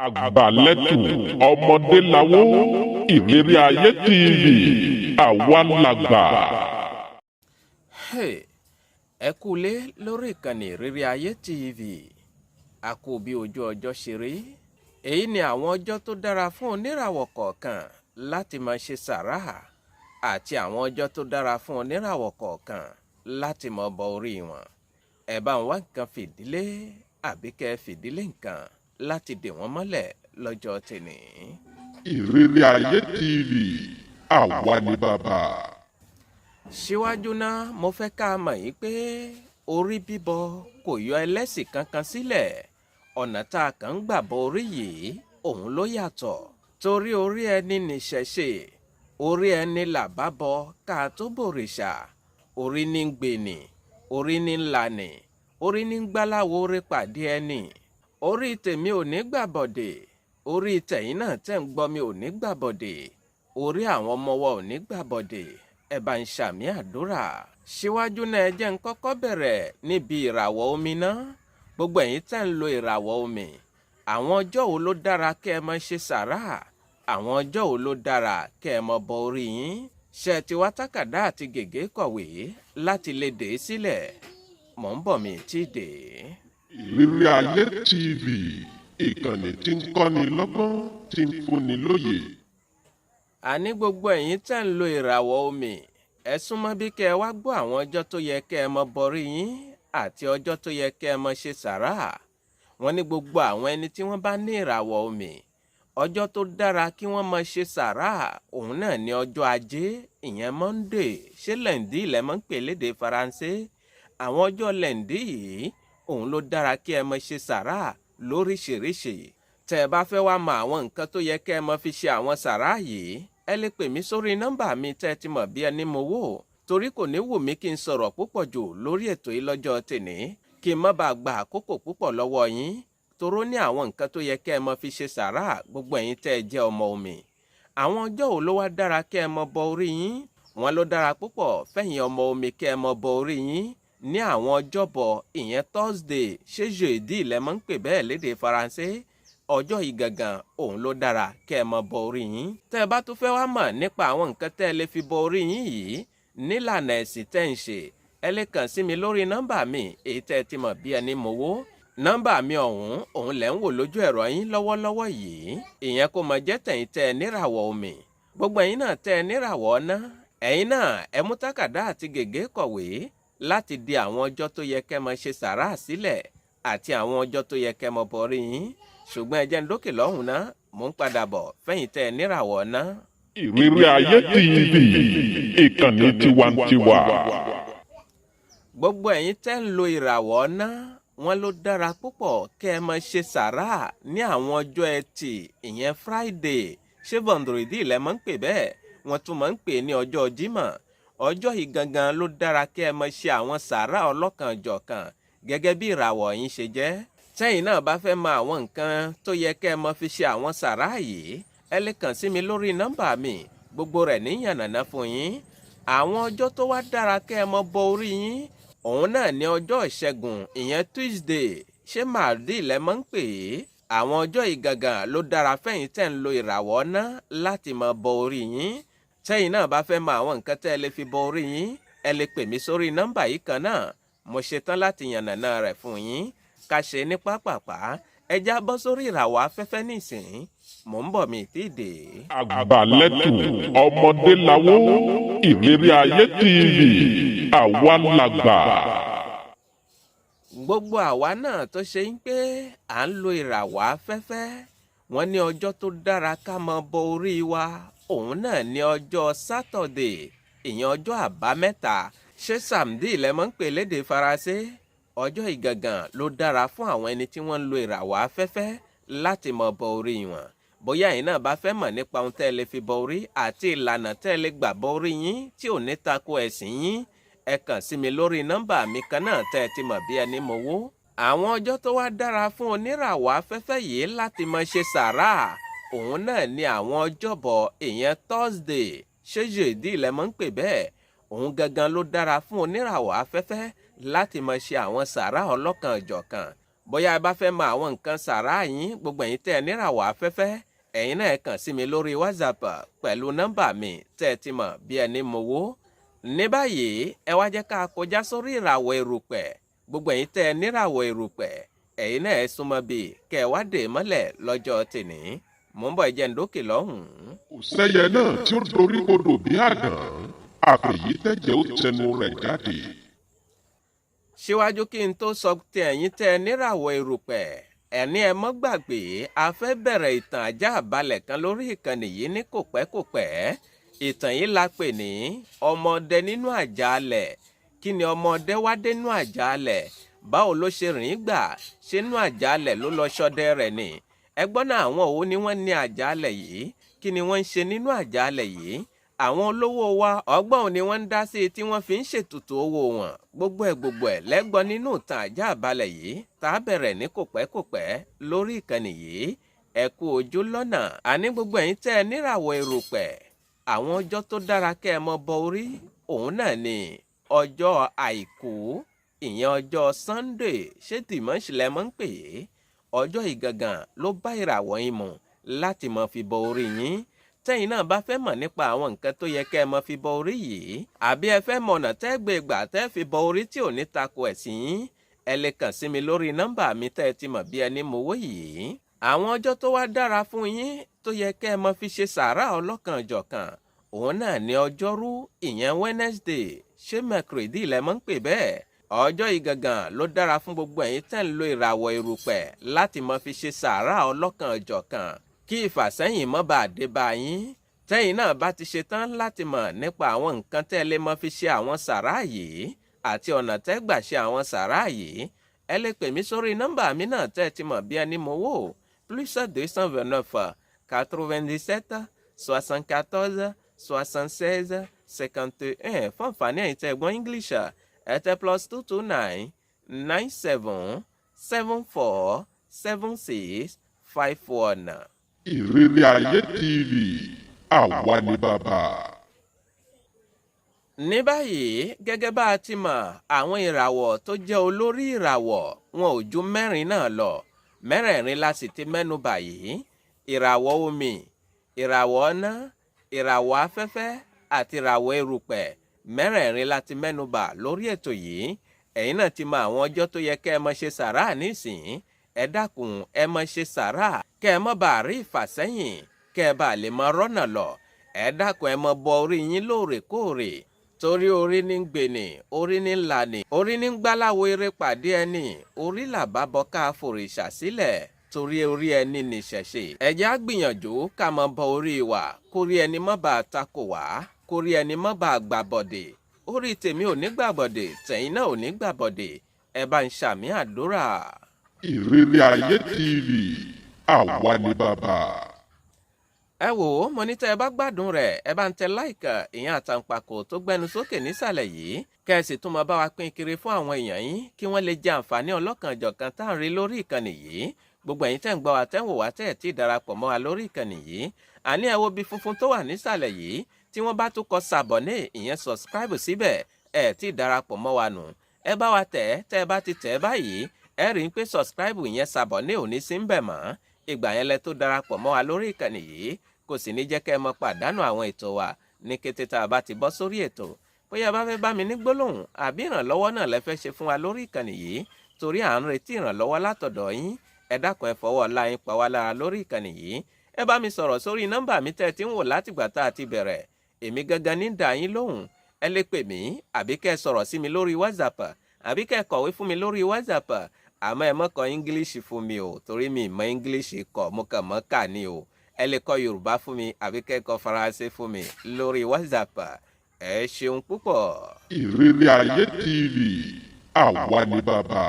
Àgbàlẹ́tù ọmọdé lawó, Ìrírí Ayé TV, àwa làgbà. Hey, ẹ kúlé lórí ìkànnì Ìrírí Ayé TV. A kú bí ojú ọjọ́ ṣe rí. Èyí ni àwọn ọjọ́ tó dára fún oníràwọ̀ kọ̀ọ̀kan láti máa ṣe sàrà àti àwọn ọjọ́ tó dára fún oníràwọ̀ kọ̀ọ̀kan láti máa bọ orí wọn. Ẹ bá ń wá nǹkan fìdílé àbí kẹ́ ẹ fìdílé nǹkan láti dè wọ́n mọ́lẹ̀ lọ́jọ́ tèní. Ìrírí Ayé TV, àwa ni bàbá. Síwájú náà, mo fẹ́ ká mọ̀ yìí pé orí bíbọ kò yọ ẹlẹ́sìn kankan sílẹ̀. Ọ̀nà tá a kàn ń gbà bọ orí yìí, òun ló yàtọ̀, torí orí ẹni nìṣẹ̀ṣe, orí ẹni làbá bọ ká tó bòrìṣà. Orí ní ń gbènì, orí ní ń lanì, orí ní ń gbáláwo orí pàdé ẹni. Orí tèmi ò ní gbàbọ̀dè, orí tẹ̀yìn náà tẹ̀ ń gbọ́ mi ò ní gbàbọ̀dè, orí àwọn ọmọ wa ò ní gbàbọ̀dè. Ẹ bá ń ṣàmì àdúrà. Síwájú náà, ẹ jẹ́ ń kọ́kọ́ bẹ̀rẹ̀ níbi ìràwọ̀ omi náà. Gbogbo ẹ̀yin tẹ́ ń lo ìràwọ̀ omi, àwọn ọjọ́ wo ló dára kẹ́ ẹ máa ṣe sàrà? Àwọn ọjọ́ wo ló dára kẹ́ ẹ máa bọ orí yín? Ṣe ti wá tákàdá àti gègé kọ̀wé láti lè dè é sílẹ̀? Mò ń bọ̀, mi tí ì dé. Ìrírí Ayé TV, ìkànnì tí ń kọ́ni lọ́gbọ́n, tí ń fúnni lóye. Àní gbogbo ẹ̀yin tẹ́ ń lo ìràwọ̀ omi, ẹ súnmọ́ bí kẹ́ ẹ wá gbọ́ àwọn ọjọ́ tó yẹ kẹ́ ẹ mọ bọrí yín àti ọjọ́ tó yẹ kẹ́ ẹ mọ ṣe sàrà. Wọ́n ní gbogbo àwọn ẹni tí wọ́n bá ní ìràwọ̀ omi, ọjọ́ tó dára kí wọ́n mọ ṣe sàrà, òun náà ní ọjọ́ Ajé, ìyẹn Monday. Ṣé lundi ilẹ̀ mọ́ ń pè lédè Faransé? Àwọn ọjọ́ lundi yìí, òun ló dára kí ẹ mọ ṣe sàrà lóríṣiríṣi. Tẹ́ ẹ bá fẹ́ wá mọ àwọn nǹkan tó yẹ kẹ́ ẹ mọ fi ṣe àwọn sàrà yìí, ẹ lè pè mí sórí nọ́mbà mi tẹ́ ẹ ti mọ̀ bí ẹni mowó, torí kò ní wù mí kí n sọ̀rọ̀ púpọ̀ jù lórí ètò yìí lọ́jọ́ tèní, kí n má bàa gba àkókò púpọ̀ lọ́wọ́ yín, toró ní àwọn nǹkan tó yẹ kẹ́ ẹ mọ fi ṣe sàrà. Gbogbo ẹ̀yin tẹ́ ẹ jẹ́ ọmọ omi, àwọn ọjọ́ wo ló wá dára kẹ́ ẹ mọ bọ orí yín? Wọn ló dára púpọ̀ fẹ̀yìn ọmọ omi kẹ́ ẹ mọ bọ orí yín ní àwọn ọjọ́bọ̀, ìyẹn Thursday. Ṣé jeudi lẹ mọ́ ń pè bẹ́ẹ̀ lédè Faransé? Ọjọ́ yìí gangan, òun ló dára kẹ́ ẹ mọ bọ orí yín. Tẹ́ ẹ bá tún fẹ́ wá mọ̀ nípa àwọn nǹkan tẹ́ ẹ lè fi bọ orí yín yìí nílànà ẹ̀sìn tẹ́ ń ṣe, ẹ lè kàn sí mi lórí nọ́mbà mi, èyí tẹ́ ẹ ti mọ̀ bí ẹni mowó. Nọ́mbà mi ọ̀hún, òun lẹ̀ ń wò lójú ẹ̀rọ yín lọ́wọ́lọ́wọ́ yìí. Ìyẹn kó mọ jẹ́ tẹ̀yìn tẹ́ ẹ níràwọ̀ omi. Gbogbo ẹ̀yin náà tẹ́ ẹ níràwọ̀ ọ̀nà, ẹ̀yin náà ẹ mú tákàdá àti gègé kọ̀wé láti di àwọn ọjọ́ tó yẹ kẹ́ mọ ṣe sàrà sílẹ̀ àti àwọn ọjọ́ tó yẹ kẹ́ mọ bọrí yín. Ṣùgbọ́n ẹ jẹ́ ń dókè lọ́hùn ná, mò ń padà bọ̀ fẹ́yìn tẹ́ ẹ níràwọ̀ ọ̀nà. Ìrírí Ayé TV, ìkànnì tiwantiwa. Gbogbo ẹ̀yin tẹ́ ń lo ìràwọ̀ ọ̀nà, wọn ló dára púpọ̀ kẹ́ ẹ máa ṣe sàrà ní àwọn ọjọ́ Ẹtì, ìyẹn Friday. Ṣé vendredi lẹ máa ń pè bẹ́ẹ̀? Wọ́n tún máa ń pè ní ọjọ́ Jímọ̀. Ọjọ́ yìí gangan ló dára kẹ́ ẹ máa ṣe àwọn sàrà ọlọ́kanòjọ̀kan gẹ́gẹ́ bí ìràwọ̀ yín ṣe jẹ́. Tẹ́yìn náà bá fẹ́ mọ àwọn nǹkan tó yẹ kẹ́ ẹ máa fi ṣe àwọn sàrà yìí, ẹ lè kàn sí mi lórí nọ́mbà mi, gbogbo rẹ̀ ní yànnàná fún yín. Àwọn ọjọ́ tó wá dára kẹ́ ẹ máa bọ orí yín, òun náà ní ọjọ́ Ìṣẹ́gun, ìyẹn Tuesday. Ṣé mardi lẹ máa ń pè é? Àwọn ọjọ́ yìí gangan ló dára fẹ́yìn tẹ́ ń lo ìràwọ̀ ná láti máa bọ orí yín. Tẹ́yìn náà bá fẹ́ mọ àwọn nǹkan tẹ́ ẹ lè fi bọ orí yín, ẹ lè pè mí sórí nọ́mbà yìí kan náà. Mo ṣetán láti yànnàná rẹ̀ fún yín. Ká ṣe ní pápápá, ẹ já bọ́ sórí ìràwọ̀ afẹ́fẹ́ nísìnyí. Mò ń bọ̀, mi tí ì dé. Àgbàlẹ́tù ọmọdé lawó, Ìrírí Ayé TV, àwa làgbà. Gbogbo àwa náà tó ṣe ń pé à ń lo ìràwọ̀ afẹ́fẹ́, wọ́n ní ọjọ́ tó dára ká máa bọ orí wa, òun náà ní ọjọ́ Saturday, ìyẹn ọjọ́ Àbámẹ́ta. Ṣé samedi lẹ mọ́ ń pè lédè Faransé? Ọjọ́ ìgangan ló dára fún àwọn ẹni tí wọ́n ń lo ìràwọ̀ afẹ́fẹ́ láti máa bọ orí wọn. Bóyá ẹ̀yin náà bá fẹ́ mọ̀ nípa ohun tẹ́ ẹ lè fi bọ orí àti ìlànà tẹ́ ẹ lè gbà bọ orí yín tí ò ní tako ẹ̀sìn yín, ẹ kàn sí mi lórí nọ́mbà mi kan náà tẹ́ ẹ ti mọ̀ bí ẹni mowó. Àwọn ọjọ́ tó wá dára fún oníràwọ̀ afẹ́fẹ́ yìí láti máa ṣe sàrà, òun náà ní àwọn ọjọ́bọ̀, ìyẹn Thursday. Ṣé jeudi lẹ mọ́ ń pè bẹ́ẹ̀? Òun gangan ló dára fún oníràwọ̀ afẹ́fẹ́ láti máa ṣe àwọn sàrà ọlọ́kan-ò-jọ̀kan. Bóyá ẹ bá fẹ́ mọ àwọn nǹkan sàrá yín, gbogbo ẹ̀yin tẹ́ ẹ níràwọ̀ afẹ́fẹ́, ẹ̀yin náà kàn sí mi lórí WhatsApp pẹ̀lú nọ́mbà mi tẹ́ ẹ ti mọ̀ bí ẹni mowó. Ní báyìí, ẹ wá jẹ́ ká kọjá sórí ìràwọ̀ erùpẹ̀. Gbogbo ẹ̀yin tẹ́ ẹ níràwọ̀ erùpẹ̀, ẹ̀yin náà ẹ súnmọ́ bíi kẹ́ ẹ wá dè mọ́lẹ̀ lọ́jọ́ tèní. Mò ń bọ̀, ẹ jẹ́ n dókè lọ́hùn-ún. Kò sẹ́yẹ náà tí ó dorí kodò bí àdán, àfẹ̀yí tẹ̀jẹ̀ ó tẹnu rẹ̀ jáde. Síwájú kí n tó sọ ti ẹ̀yin tẹ́ ẹ níràwọ̀ erùpẹ̀, ẹ̀ní ẹ mọ́ gbàgbé, a fẹ́ bẹ̀rẹ̀ ìtàn ajá àbálẹ̀ kan lórí ìkànnì yìí ní kòpẹ́kòpẹ́. Ìtàn yìí la pè ní Ọmọdé nínú Àjàalẹ̀. Kí ni ọmọdé wá dénú àjàalẹ̀? Báwo ló ṣe rìn gbà? Ṣé nínú àjàalẹ̀ ló lọ ṣọdẹ rẹ̀ ni? Ẹgbọ́n náà, àwọn òun ni wọ́n ní àjàalẹ̀ yìí? Kí ni wọ́n ń ṣe nínú àjàalẹ̀ yìí? Àwọn olówó wa, ọgbọ́n ni wọ́n ń dá sí tí wọ́n fi ń ṣètùtù owó wọn? Gbogbo ẹ̀ gbogbo ẹ̀ lẹ́gbọ́n nínú ìtàn ajá àbálẹ̀ yìí tá a bẹ̀rẹ̀ ní kòpẹ́kòpẹ́ lórí ìkànnì yìí. Ẹ kú ojú lọ́nà. Àní gbogbo ẹ̀yin tẹ́ ẹ níràwọ̀ erùpẹ̀, àwọn ọjọ́ tó dára kẹ́ ẹ mọ bọ orí òun náà ni ọjọ́ Àìkú, ìyẹn ọjọ́ Sunday. Ṣé dimanche lẹ mọ́ ń pè é? Ọjọ́ ìgangan ló bá ìràwọ̀ yín mu láti mọ fi bọ orí yín. Tẹ́yìn náà bá fẹ́ mọ̀ nípa àwọn nǹkan tó yẹ kẹ́ ẹ mọ fi bọ orí yìí, àbí ẹ fẹ́ mọ̀nà tẹ́ gbé gbà tẹ́ fi bọ orí tí ò ní tako ẹ̀sìn yín, ẹ lè kàn sí mi lórí nọ́mbà mi tẹ́ ẹ ti mọ̀ bí ẹni mowó yìí. Àwọn ọjọ́ tó wá dára fún yín tó yẹ kẹ́ ẹ mọ fi ṣe sàárà ọlọ́kanòjọ̀kan òun náà ní Ọjọ́rú, ìyẹn Wednesday. Ṣé mercredi lẹ mọ́ ń pè bẹ́ẹ̀? Ọjọ́ yìí gangan ló dára fún gbogbo ẹ̀yin tẹ́ ń lo ìràwọ̀ erùpẹ̀ láti mọ fi ṣe sàárà ọlọ́kanòjọ̀kan kí ìfàsẹ́yìn mọ́ bá dé bá yín. Tẹ́yìn náà bá ti ṣe tán láti mọ̀ nípa àwọn nǹkan tẹ́ lè mọ fi ṣe àwọn sàárà yìí àti ọ̀nà tẹ́ gbà ṣe àwọn sàárà yìí, ẹ lè pè mí sórí nọ́mbà mi náà tẹ́ ti mọ̀ bí ẹni mowó, +229 97 74 76 51. Fún àǹfààní ẹ̀yin tẹ́ gbọ́n English, ẹ tẹ +229 97 74 76 51. Ìrírí Ayé TV, àwa ni bàbá. Ní báyìí, gẹ́gẹ́ bá a ti mọ̀, àwọn ìràwọ̀ tó jẹ́ olórí ìràwọ̀ wọn ò ju mẹ́rin náà lọ. Mẹ́rẹ̀ẹ̀rin la sì ti mẹ́nu bà yìí: ìràwọ̀ omi, ìràwọ̀ ọ̀nà, ìràwọ̀ afẹ́fẹ́ àti ìràwọ̀ erùpẹ̀. Mẹ́rẹ̀ẹ̀rin la ti mẹ́nu bà lórí ètò yìí. Ẹ̀yin náà ti mọ àwọn ọjọ́ tó yẹ kẹ́ ẹ mọ ṣe sàrà nísìnyí. Ẹ dákun, ẹ mọ ṣe sàrà kẹ́ ẹ mọ́ bá rí ìfàsẹ́yìn, kẹ́ ẹ bá lè mọ rọ́nà lọ. Ẹ dákun, ẹ mọ bọ orí yín lóòrèkóòrè, torí orí ní ń gbèní, orí ní ń lani, orí ní ń gbáláwo eré pàdé ẹni, orí làbá bọ ká forìṣà sílẹ̀, torí orí ẹni nìṣẹ̀ṣe. Ẹ jẹ́ á gbìyànjú ká mọ bọ orí wa, kórí ẹni mọ́ bá a takò wá, kórí ẹni mọ́ bá a gbà bọ̀dẹ̀. Orí tèmi ò ní gbàbọ̀dẹ̀, tẹ̀yin náà ò ní gbàbọ̀dẹ̀. Ẹ bá ń ṣàmì àdúrà. Ìrírí Ayé TV, àwa ni bàbá. Ẹ wò ó, mo ní tẹ́ ẹ bá gbádùn rẹ̀, ẹ bá ń tẹ like, ìyẹn àtàǹpàkò tó gbẹnu sókè nísàlẹ̀ yìí, kẹ́ ẹ sì tún máa bá wa pín kiri fún àwọn èèyàn yín kí wọ́n lè jẹ àǹfààní ọlọ́kanòjọ̀kan tá à ń rí lórí ìkànnì yìí. Gbogbo ẹ̀yin tẹ́ ń gbọ́ wa, tẹ́ ń wò wá, tẹ́ ẹ̀ tí ì darapọ̀ mọ́ wa lórí ìkànnì yìí, àní ẹ wo bí funfun tó wà nísàlẹ̀ yìí tí wọ́n bá tún kọ s'abonner, ìyẹn subscribe síbẹ̀, ẹ̀ tí ì darapọ̀ mọ́ wa nù. Ẹ bá wa tẹ̀. Tẹ́ ẹ bá ti tẹ̀ báyìí, ẹ rí i pé subscribe, ìyẹn s'abonner, ò ní sí ń bẹ̀ mọ́. Ìgbà yẹn lẹ tó darapọ̀ mọ́ wa lórí ìkànnì yìí. Kò sì ní jẹ́ kẹ́ ẹ mọ pàdánù àwọn ètò wa ní kété tá a bá ti bọ́ sórí ètò. Bóyá bá fẹ́ bá mi ní gbólóhùn àbí ìrànlọ́wọ́ náà lẹ fẹ́ ṣe fún wa lórí ìkànnì yìí, torí à ń retí ìrànlọ́wọ́ látọ̀dọ̀ yín, ẹ dákun, ẹ fọwọ́ ọlá yín pa wá lára lórí ìkànnì yìí. Ẹ bá mi sọ̀rọ̀ sórí nọ́mbà mi tẹ́ ẹ ti ń wò látìgbà tá a ti bẹ̀rẹ̀. Èmi gangan ní dà yín lóhùn. Ẹ lè pè mí, àbí kẹ́ ẹ sọ̀rọ̀ sí mi lórí WhatsApp, àbí kẹ́ ẹ kọ̀wé fún mi lórí WhatsApp. Àmọ́ ẹ má kọ English fún mi o, torí mi mọ English kọ, mo kàn mọ́ kà ní o. Ẹ lè kọ Yorùbá fún mi, àbí kẹ́ ẹ kọ Faransé fún mi lórí WhatsApp. Ẹ ṣeun púpọ̀. Ìrírí Ayé TV, àwa ni bàbá.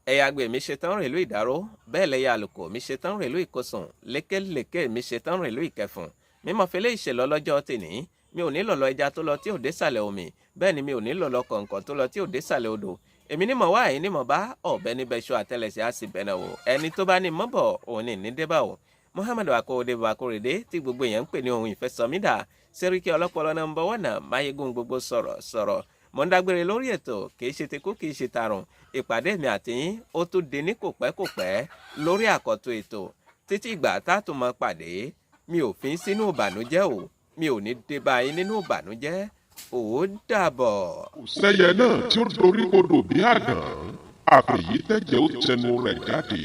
Ẹ̀yà àgbè mi ṣetán rèlú Ìdáró, bẹ́ẹ̀ lẹ́yà àlùkò mi ṣetán rèlú Ìkosùn, lékelèké mi ṣetán rèlú Ìkẹfùn. Mímọ́ fẹlẹ́ ìṣèlọ lọ́jọ́ tèní. Mi ò ní lọ̀lọ́ ẹja tó lọ tí ò dé sàlẹ̀ omi, bẹ́ẹ̀ ni mi ò ní lọ̀lọ́ kọ̀ǹkọ̀ tó lọ tí ò dé sàlẹ̀ odò. Èmi ní mọ̀ wá, ẹ̀yin ní mọ̀ bá, ọ̀bẹ níbẹ̀ ṣọ àtẹlẹsẹ̀ á sì bẹ̀nà wò. Ẹni tó bá ní mọ́bọ̀ òun ní ní débà o. Muhammadu Akóredé Akóredé tí gbogbo èèyàn ń pè ní ohun ìfẹsọ̀mídà, Sẹ́ríkì ọlọ́pọlọ number one, máyégún gbogbo sọ̀rọ̀ sọ̀rọ̀. Mò ń dágbére lórí ètò, kì í ṣe tikú kì í ṣe tàrùn. Ìpàdé mi àti yín ó tún di ní kò pẹ́ kò pẹ́ lórí àkọ́tún ètò. Títí ìgbà tá a tún mọ pàdé, mi ò fi sínú ìbànújẹ́ o, mi ò ní dé bá yín nínú ìbànújẹ́. Ó dàbọ̀. Kò sẹ́yẹ náà tí ó dorí kodò bí àdán, àfẹ̀yí tẹ̀jẹ̀ ó tẹnu rẹ̀ jáde.